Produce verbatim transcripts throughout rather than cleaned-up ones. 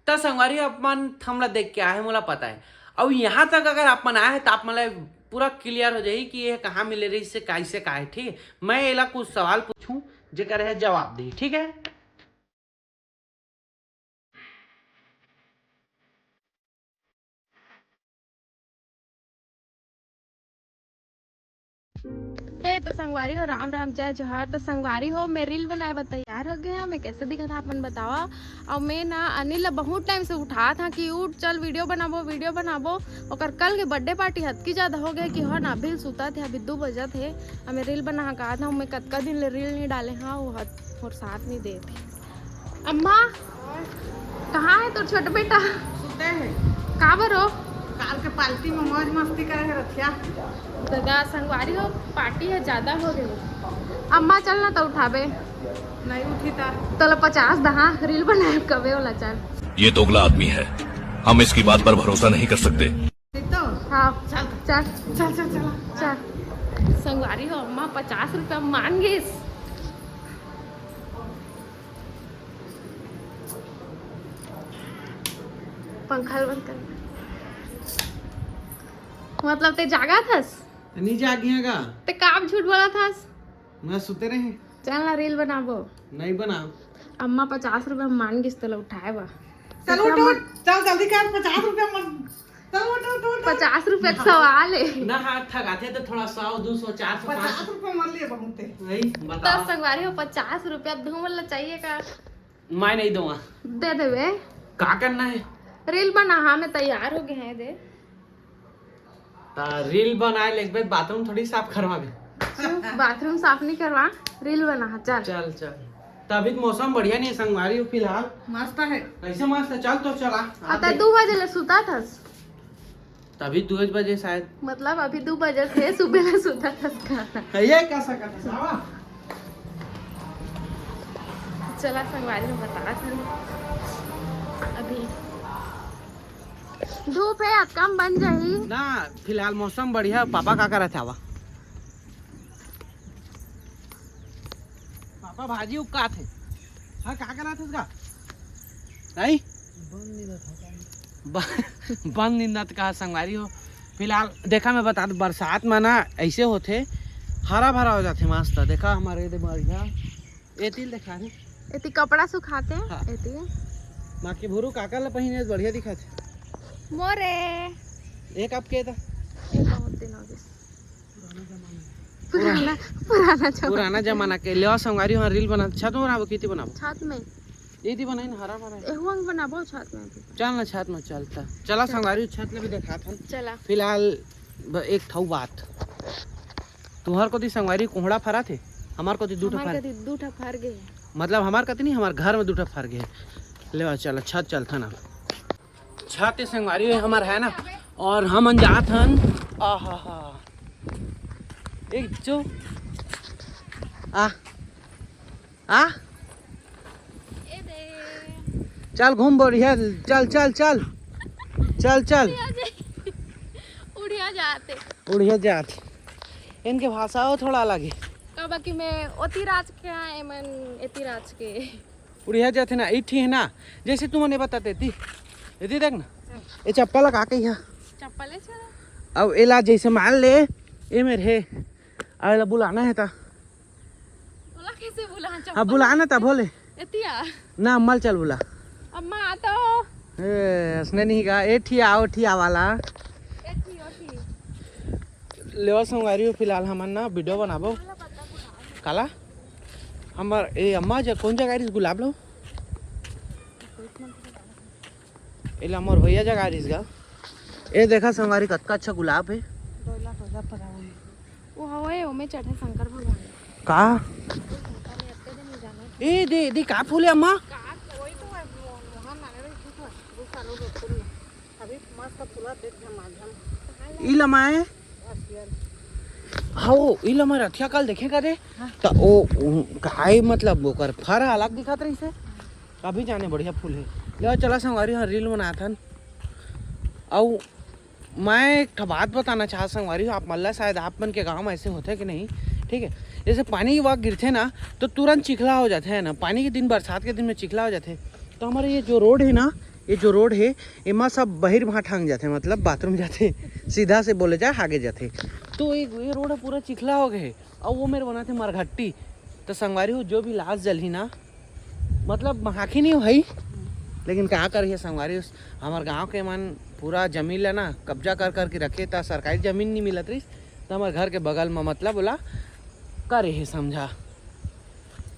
त संगवारी, आप मन थंबनेल देख के आए हे, मोला पता है। अउ यहाँ तक अगर आप मन आए हे, त आप मन ला पूरा क्लियर हो जाही कि ये कहाँ मिले रहिस हे, कैसे का है, ठीक है? मैं एला कुछ सवाल पूछूं, जेकर है जवाब दी, ठीक है? हे तो संगवारी हो, राम राम, जय जोहार। तो संगवारी हो, मैं रील बनाए बर तैयार हो गया। मैं कैसे दिखत हे, आप मन बतावा। अउ मैं ना अनिल ला बहुत टाइम से उठात हंव कि उठ, चल वीडियो बनाबो, वीडियो बनाबो। ओकर कल के बर्थडे पार्टी हतकी ज्यादा हो गया कि हो ना, अभी सुतत हे, अभी दू बजत हे। अउ मैं रील बना का था, मैं कतका दिन ले रील नहीं डाले हंव, वो हत, मोर साथ नहीं देत हे। अम्मा, कहाँ है तोर छोटे बेटा? सुते है। काबर हो? काल के पार्टी में मौज मस्ती करे है रथिया। ददा संगवारी हो, पार्टी है, ज्यादा हो गए। अम्मा चल ना तो उठाबे। नहीं उठी ता। तोला पचास दहा, रील बनाए कबे वाला, चल। ये दोगला आदमी है, हम इसकी बात पर भरोसा नहीं कर सकते। तो हाँ। चल। चल। चल, चल, चल। चल। संगवारी हो, अम्मा पचास रुपया मांगिस। पंखा ल बंद कर। मतलब ते जागत हस? नहीं जागिया का? ते काबर झूठ बोलत हस? मैं सुते रहे। चल ना, रील बनाबो। नहीं बनाओ। अम्मा पचास रुपया मांगिस तोला उठाए बर। चल उठ, उठ, चल जल्दी कर, पचास रुपया मत। चल उठ, उठ, उठ, उठ। पचास रुपया के सवाल है। ना, हाथ थकाथे तो थोड़ा सौ, दो सौ, चार सौ, पाँच सौ। पचास रुपया मत ले, बहुत है। वही, तो बताओ। संगवारी हो, पचास रुपया धूम वाला चाहिए का? मैं नहीं दूंगा। दे देवे। का करना है? रील बना, हाँ, मैं तैयार हो गए हैं, दे। ता रील बनाए ले एक बार बाथरूम थोड़ी साफ करवाबे। चुप, बाथरूम साफ नहीं करवा, रील बना, चल। चल, चल। तभी तो मौसम बढ़िया नहीं है, संगवारी हो फिलहाल। मस्त है। कैसे मस्त है? चल तो चला। अता दू बजे ले सुता थस। तभी दू बजे शायद। मतलब अभी दू बजे से सुबह ले सुता थस का? है ये क्या सकत है, सावा? चला संगवारी में बता अभी। धूप है, अतका म बन जाही। ना, फिलहाल मौसम बढ़िया। पापा का करत हे? आवा। पापा भाजी उपकात हे। हाँ, का करत हे उसका? नहीं? बन निंदत हे का? ब-, बन निंदत का संगवारी हो। फिलहाल देखा, मैं बता दूं, बरसात में ना ऐसे होथे, हरा भरा हो जाथे मस्त। देखा हमारे दे बढ़िया। एती ल देखा रे। एती कपड़ा सुखाते हैं, हाँ। एती। बाकी भुरू काका ला पहिने बढ़िया दिखत हे। मोरे। एक आपके था। ये बहुत दिन हो गए। पुराना, पुराना जमाना। पुराना जमाना के। लेवा संगवारी, वहाँ रील बना, छत में बनाबो, किती बनाबो? छत में। एती बनाई ना, हरा भरा है। एहुआ में बनाबो छत में अभी। चल ना, छत में चलता। चला चल। संगवारी, छत में भी देखा था। चला। फिलहाल ब-, एक ठऊ बात। तुहर कोती संगवारी कोहड़ा फरत हे, हमार कोती दू ठा हमार फर। कती दू ठा फर गे। मतलब हमार कती नहीं, हमार घर में दू ठा फर गे। लेवा चला, छत चलथन अब। छत ए संगवारी हमार है ना, और हमन जात हन। आहा हा। एक जो आ आ ए दे। चल घूम बढ़िया, चल, चल, चल। चल, चल। उड़िया जाए। उड़िया जाते। उड़िया जात। इनके भाषा हो थोड़ा अलग है। काबर कि मैं ओती राज के हाँ, एमन एती राज के। उड़िया जाते ना, इठी है ना, जैसे तुमने बताते थी, ये देख ना, ये चप्पल का कही है? चप्पल है छा? अब एला जैसे मान ले, ये मेरे है, अब एला बुलाना है ता। ओला कैसे बुला? अब चप्पल बुला ना ता, बोले। एतिया। ना, अम्मा ल चल बुला। अम्मा आ तो। ए, असने नहीं का, ए ठी आओ, ठी आवाला। ए ठी, ओ ठी। लेवा संगवारी हो, फिलहाल हमन ना वीडियो बनाबो। काला? हमर, ए, अम्मा, जा कौन जगह रिस गुलाब लो? एला मोर भैया जगह रिस गा। ए देखा संगवारी, कतका अच्छा गुलाब है। डोला, डोला परा हुआ है। वो हवे, ओमे चढ़े शंकर भगवान। का? ए दे, दे का फूल है अम्मा? का? वही तो है, वो मोहन माने रही थी तो, वो सालों के फूल। अभी मस्त फूला देख झमाझम। ई लमाए। हसियन। हाँ, वो ई लमाए रथिया काल देखे का दे? हाँ। त ओ, उ, काय मतलब ओकर फर अलग दिखत रही से? अभी जाने बढ़िया फूल है। ले चला संगवारी, हाँ, रील बनाथन। अउ मैं एक ठा बात बताना चाहत संगवारी हो, आप मन ला शायद आप मन के गाँव में ऐसे होथे कि नहीं, ठीक है? जैसे पानी वा गिरथे ना, तो तुरंत चिखला हो जाथे, है ना? पानी के दिन, बरसात के दिन में चिखला हो जाथे। तो हमारे ये जो रोड है ना, ये जो रोड हे, एमा सब बहिर भांठांग जाथे, मतलब बाथरूम जाथे, सीधा से बोले जाए हागे जाथे। तो ये, ये रोड ह पूरा चिखला हो गए हे, अउ वो मेर बनाथे मरघट्टी। तो संगवारी हो, जो भी लाश जलही ना, मतलब महाखी नहीं भाई, लेकिन का करिए संगवारी हो, हमर गांव के मन पूरा जमीन ला ना कब्जा कर करके रखे, त सरकारी जमीन नहीं मिलत रहिस, त हमर घर के बगल में मतलब ओला करे हे समझा।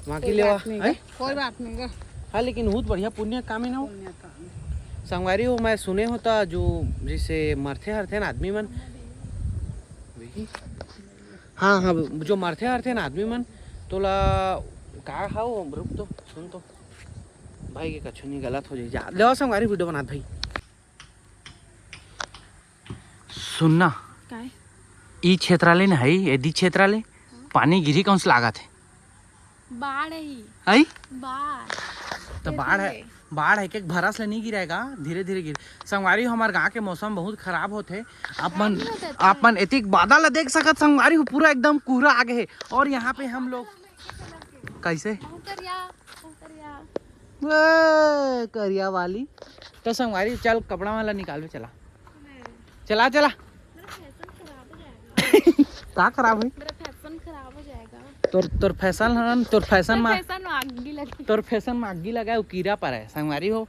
बाकी कोई लेवा बात नहीं हैं? गा, कोई बात नहीं गा। हाँ, लेकिन बहुत बढ़िया पुण्य काम है ना वो। पुण्य काम है। संगवारी हो, मैं सुने होता जो जैसे मरथे हरथे ना आदमी मन, हाँ हाँ, जो मरथे हरथे ना आदमी मन, तोला का हा वो, रुक तो, सुन तो, भाई के कछु नहीं गलत हो जाए जा। लेवा संगवारी वीडियो बनात भाई। सुनना, काय? ई क्षेत्र ले न हई, एदी क्षेत्र ले पानी गिरी कौन से लागत है? बाढ़ ही। आई? बाढ़। तो बाढ़ है, बाढ़ है के भरस ले नहीं गिरेगा, धीरे धीरे गिर। संगवारी हो, हमार गांव के मौसम बहुत खराब होथे। आप मन, नहीं होता है। आप मन एतिक बादल ला देख सकत संगवारी हो, पूरा एकदम कोहरा आ गए है। और यहाँ पे हम लोग कैसे? बहुत करिया, बहुत करिया। ए, करिया वाली। तो संगवारी, चल कपड़ा वाला निकालबे, चला। चला, चला। मेरा फैशन खराब हो जाएगा। का खराब है? मेरा फैशन खराब हो जाएगा। तोर, तोर फैशन हन, तोर फैशन तोर में, फैशन में आगी लगे। तोर फैशन में आगी लगा, वो कीड़ा पर है, संगवारी हो।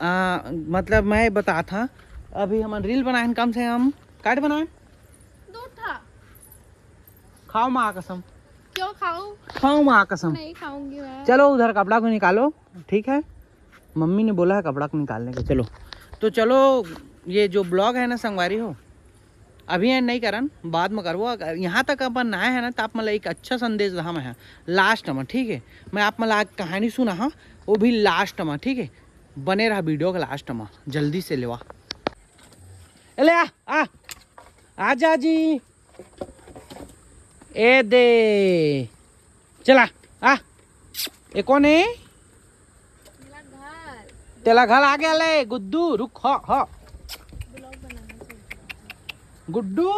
आ, मतलब मैं बता था, अभी हमन रील बनाए हन, कम से कम काट बनाए। दो ठा। खाओ माँ कसम। क्यों खाऊं? खाओ माँ कसम। नहीं खाऊंगी मैं। चलो उधर कपड़ा को निकालो, ठीक है, मम्मी ने बोला है कपड़ा को निकालने के। चलो, तो चलो, ये जो ब्लॉग है ना संगवारी हो, अभी एंड नहीं करन, बाद में करबो। अगर यहाँ तक अपन आए हैं ना, तो आप मतलब एक अच्छा संदेश रहा मैं है लास्ट में, ठीक है। मैं आप मतलब आज कहानी सुना हाँ, वो भी लास्ट में, ठीक है। बने रहा वीडियो के लास्ट में, जल्दी से लेवा। ए ले आ, आ, आजा जी। ए दे, चला, आ। ए कौन है? तेला घर आ गया ले, गुड्डू, रुक, ह, ह। गुड्डू,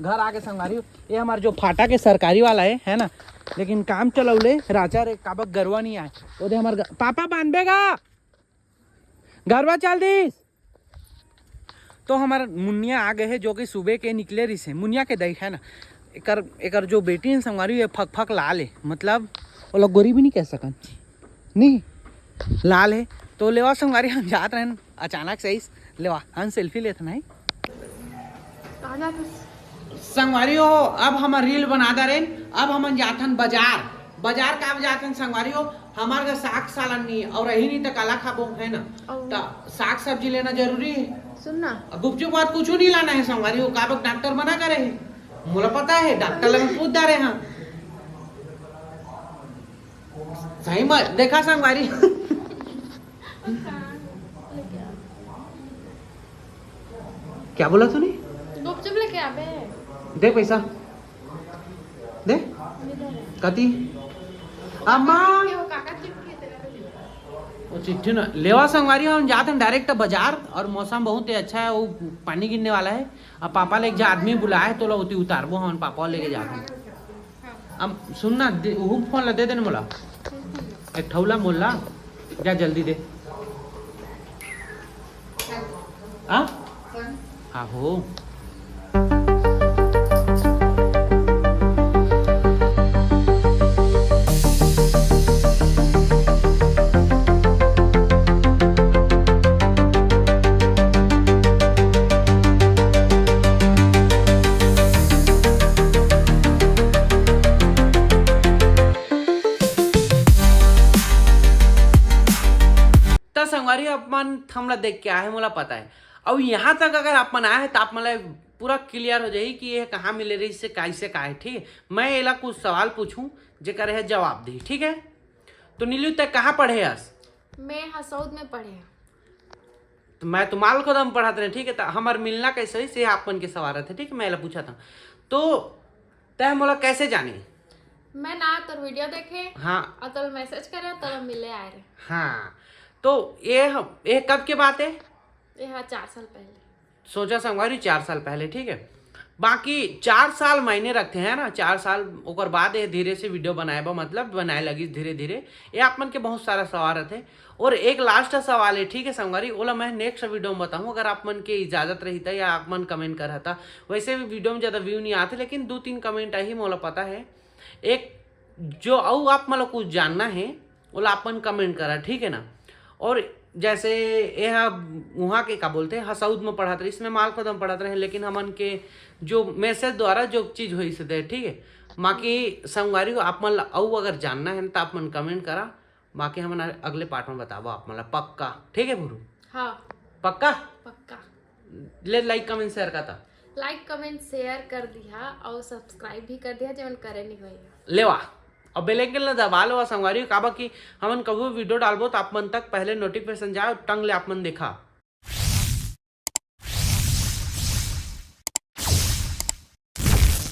घर आगे संगवारी। ये हमार जो फाटा के सरकारी वाला है, है ना, लेकिन काम चलौले राजा रे, काबक गरवा नहीं आए। ओदे हमार ग-, पापा बांधबे गा, गरवा चल दिस। तो हमार मुनिया आ गए है, जो कि सुबह के निकले रहिस है। मुनिया के दाई है ना, एकर, एकर जो बेटी है संगवारी, ये फक फक लाल है, मतलब वो लोग गोरी भी नहीं कह सकन, नहीं, लाल है। तो लेवा संगवारी, हम जात रहन अचानक से इस लेवा, हम सेल्फी लेत नहीं। संगवारी हो, अब हम रील बना दे रहे, अब हम जाथन बाजार। बाजार का जाथन संगवारी हो, हमार घर साग सालन नहीं और रही नहीं तो काला खाबो, है ना? और तो साग सब्जी लेना जरूरी है। सुन ना। अब गुपचुप बात कुछ नहीं लाना है संगवारी हो, काबक डॉक्टर मना करे है, मोला पता है, डॉक्टर लगे पूछ डारे हाँ। सही में देखा संगवारी। क्या बोला तूने? गुपचुप लेके आबे। दे पैसा। दे। इधर है। कति? अम्मा। ये वो काका चिपके तेरा। वो चिट्ठी ना लेवा संगवारी, हम जाते हैं डायरेक्ट बाजार और मौसम बहुत ही अच्छा है, वो पानी गिरने वाला है। अब पापा ले एक जा आदमी बुलाए तो लो उती उतारबो, हम पापा लेके जाते हैं। अब सुन ना, दे, वो फोन ला दे देने मोला, एक ठौला मोला, जा जल्दी दे। आ? हाँ हो। त संगवारी, आप मन थमला देख के आए हे, मोला पता है। अउ यहाँ तक अगर आप मन आए हे, त आप मन ला पूरा क्लियर हो जाही कि ये कहाँ मिले रहिस हे, कैसे का है, ठीक है। मैं एला कुछ सवाल पूछूं, जेकर यह जवाब दी, ठीक है। तो नीलू, तै कहाँ पढ़े हस? मैं हसौद में पढ़े हूँ। तो मैं तो मालकोदम पढ़त रहे, ठीक है। तो हमार मिलना कैसे होइस, ये आप मन के सवाल रहते, ठीक है, मैं एला पूछत हूँ। तो तै मोला कैसे जाने? मैं ना तोर वीडियो देखे, हाँ। और तोला मैसेज करे, तोला मिले आए रहे। हाँ, तो ये हम, ये कब के बात है? ये हाँ, चार साल पहले। सोचा संगवारी, चार साल पहले, ठीक है। बाकी चार साल मायने रखथे, है ना, चार साल, ओकर बाद ये धीरे से वीडियो बनाए बर, मतलब बनाए लगिस धीरे धीरे। ये आप मन के बहुत सारा सवाल रथे। और एक लास्ट सवाल है, ठीक है संगवारी, ओला मैं नेक्स्ट वीडियो में बताऊँ, अगर आप मन के इजाजत रही था या आप मन कमेंट कर था। वैसे भी वीडियो में ज़्यादा व्यू नहीं आते, लेकिन दो तीन कमेंट आही, मोला पता है। एक जो अउ आप मन ला कुछ जानना है, ओला आप मन कमेंट करा, ठीक है ना। और जैसे ये हा, वहाँ के का बोलते हैं, हसौद में पढ़त रहे, इसमें मालखोदा में पढ़त रहे, लेकिन हमन के जो मैसेज द्वारा जो चीज होइस हे, ठीक है। बाकी संगवारी हो, आप मन ला अउ अगर जानना है ना, तो आप मन कमेंट करा, बाकी हमन अगले पार्ट में बताबो आप मन ला, पक्का, ठीक है भुरू? हाँ, पक्का। पक्का। ले, लाइक कमेंट शेयर का था। लाइक कमेंट शेयर कर दिहा और सब्सक्राइब भी कर दिहा, जेमन करे नहीं भैया। लेवा, और बेल आइकन ला दबा लेवा संगवारी हो, काबर कि हमन कभू वीडियो डालबो तो आप मन तक पहले नोटिफिकेशन जाए, टंग ले आप मन देखा।